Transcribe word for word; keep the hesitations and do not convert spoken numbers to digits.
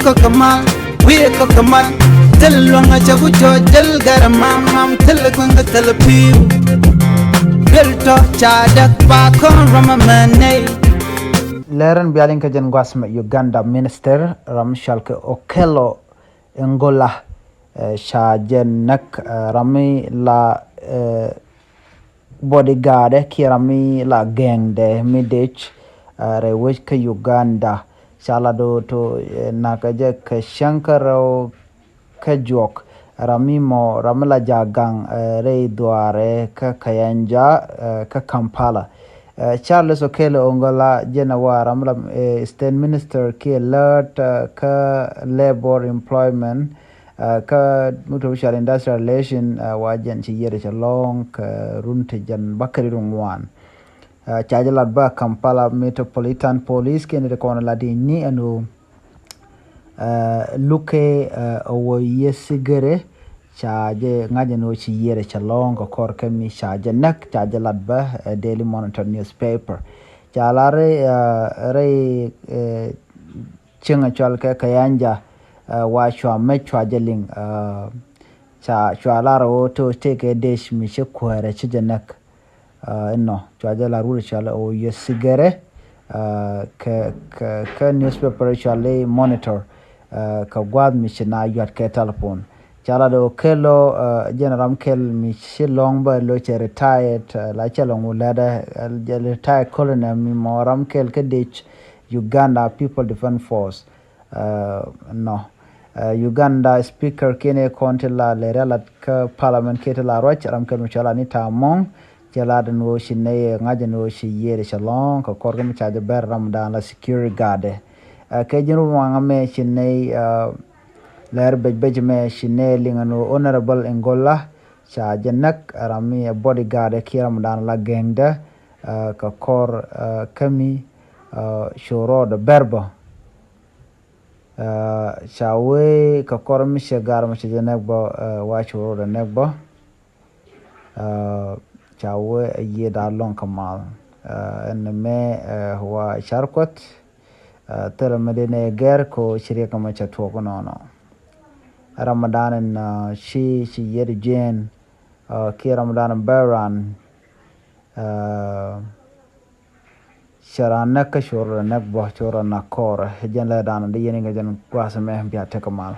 Kɔk kɛ mal, wi̱i̱ kɔk kɛ mal. Thil luäŋ a cɛ ku cɔ jäl gɛr mam mam, thil kueŋ kɛ thil pi̱i̱u. Duel tɔ ca däk ba kɔn ram a mɛ nɛy. Lɛr in bia liŋ kä jɛn gua̱th mɛ Uganda minister ram cɔal kɛ Okello Engola, eh, ca jɛ näk, eh, ram mi la, eh, bodyguard ɛ kiɛ ram mi la gɛŋdɛ mi dec, eh, rɛy wec kä Uganda. Ca la do̱ to, eh, nakä jɛ kɛ cäŋ kä rɛw kä juɔk. Ram mi mɔ, ram mi la ja̱ gaŋ, eh, rɛy dhuaarɛ kä Kayanja, eh, kä Kampala. Eh, Charles Okello Engola jɛn ɛ wa ram mi la, eh, state minister kiɛ lät, eh, kä labour employment, eh, kä mi tɔ̱ cɔal industrial relation, eh, wa jɛn ci yiɛt cɛ lɔ̱ŋ kɛ run ti jɛn bäkɛl ruŋ ŋuan. Eh, ca jɛ lat bä Kampala Metropolitan Police kiɛ ni ti kɔn lat i̱ ni ɛn ɣöö, eh, lukɛ, eh, ɛ wä yɛ sigere, ca jɛ ŋa̱c ɛn ɣöö ci yiɛt cɛ lɔ̱ŋ kɛ kɔr kä mi ca jɛ näk, ca jɛ lat bä, eh, Daily Monitor newspaper. Ca lar, eh, rɛy, eh, cieŋ a cɔal kɛ Kayanja, eh, wa cua mec cua jɛ liŋ, eh, ca cua lar ɣöö to tëëkɛ dec mi ci kuäärɛ ci jɛ näk. Eh, inɔ cua jɛ lar wut cɔal ɣöö yɛ sigere, eh, kɛ, kɛ, kɛ newspaper cɔal i̱ Monitor, eh, kɛ gua̱a̱th mi ci na yuat kɛ telephone. Ca lat ɣöö Okello, eh, jɛn ram kɛl mi ci lɔ̱ŋ bä lo cɛ retired, eh, la cɛ lɔ̱ŋ wä lätdä, eh, jɛ retired colonel mi mɔ ram kɛl kä dec Uganda People Defense Force. Eh, nɔ. Eh, Uganda speaker kiɛn ɛ kɔn ti la lɛ rialat kä parliament kiɛ ti la ruac ram kɛl mi cɔal Anita Among. Cɛ lat ɛn ɣöö ci nɛy ɛ ŋa̱c ɛn ɣöö ci yiëëd cɛ lɔ̱ŋ kɛ kɔr kä mi ca jɛ bɛr ram dan la security guard. Eh, kɛ ji̱n ruɔ̱ŋ amɛ ci nɛy, eh, lɛr bec bec mɛ ci nɛy liŋ ɛn ɣöö Honorable Engola ca jɛ näk, ram mi ɛ bodyguard ɛ kiɛ ram dan la gɛŋdɛ, eh, kɛ kɔr, eh, kä mi, eh, cu rɔɔdɛ bɛr bä. Eh, ca wee kɛ kɔr mi cɛ gar mɔ cɛ jɛ näk bä, eh, wa cu rɔɔdɛ näk bä. Eh, ca wee a yiëë da lɔŋ kɛ mal. Eh, ɛn mɛ, eh, wa car kuɔth, eh, thilɛ mɛ dee nɛ gɛr ko ci riɛk mɛ cɛ tuɔk nɔnɔ. Ramadan in, eh, ci, ci yiëë di jiɛn, eh, kiɛ Ramadan in bɛ ran, eh, cɛ ran näk kä cu rɔɔdɛ näk bä, cu rɔɔdɛ näk kɔrɛ. Jɛn lɛ dan di yɛn iŋɛ jɛn gua̱a̱th mɛ bia tekɛ mal.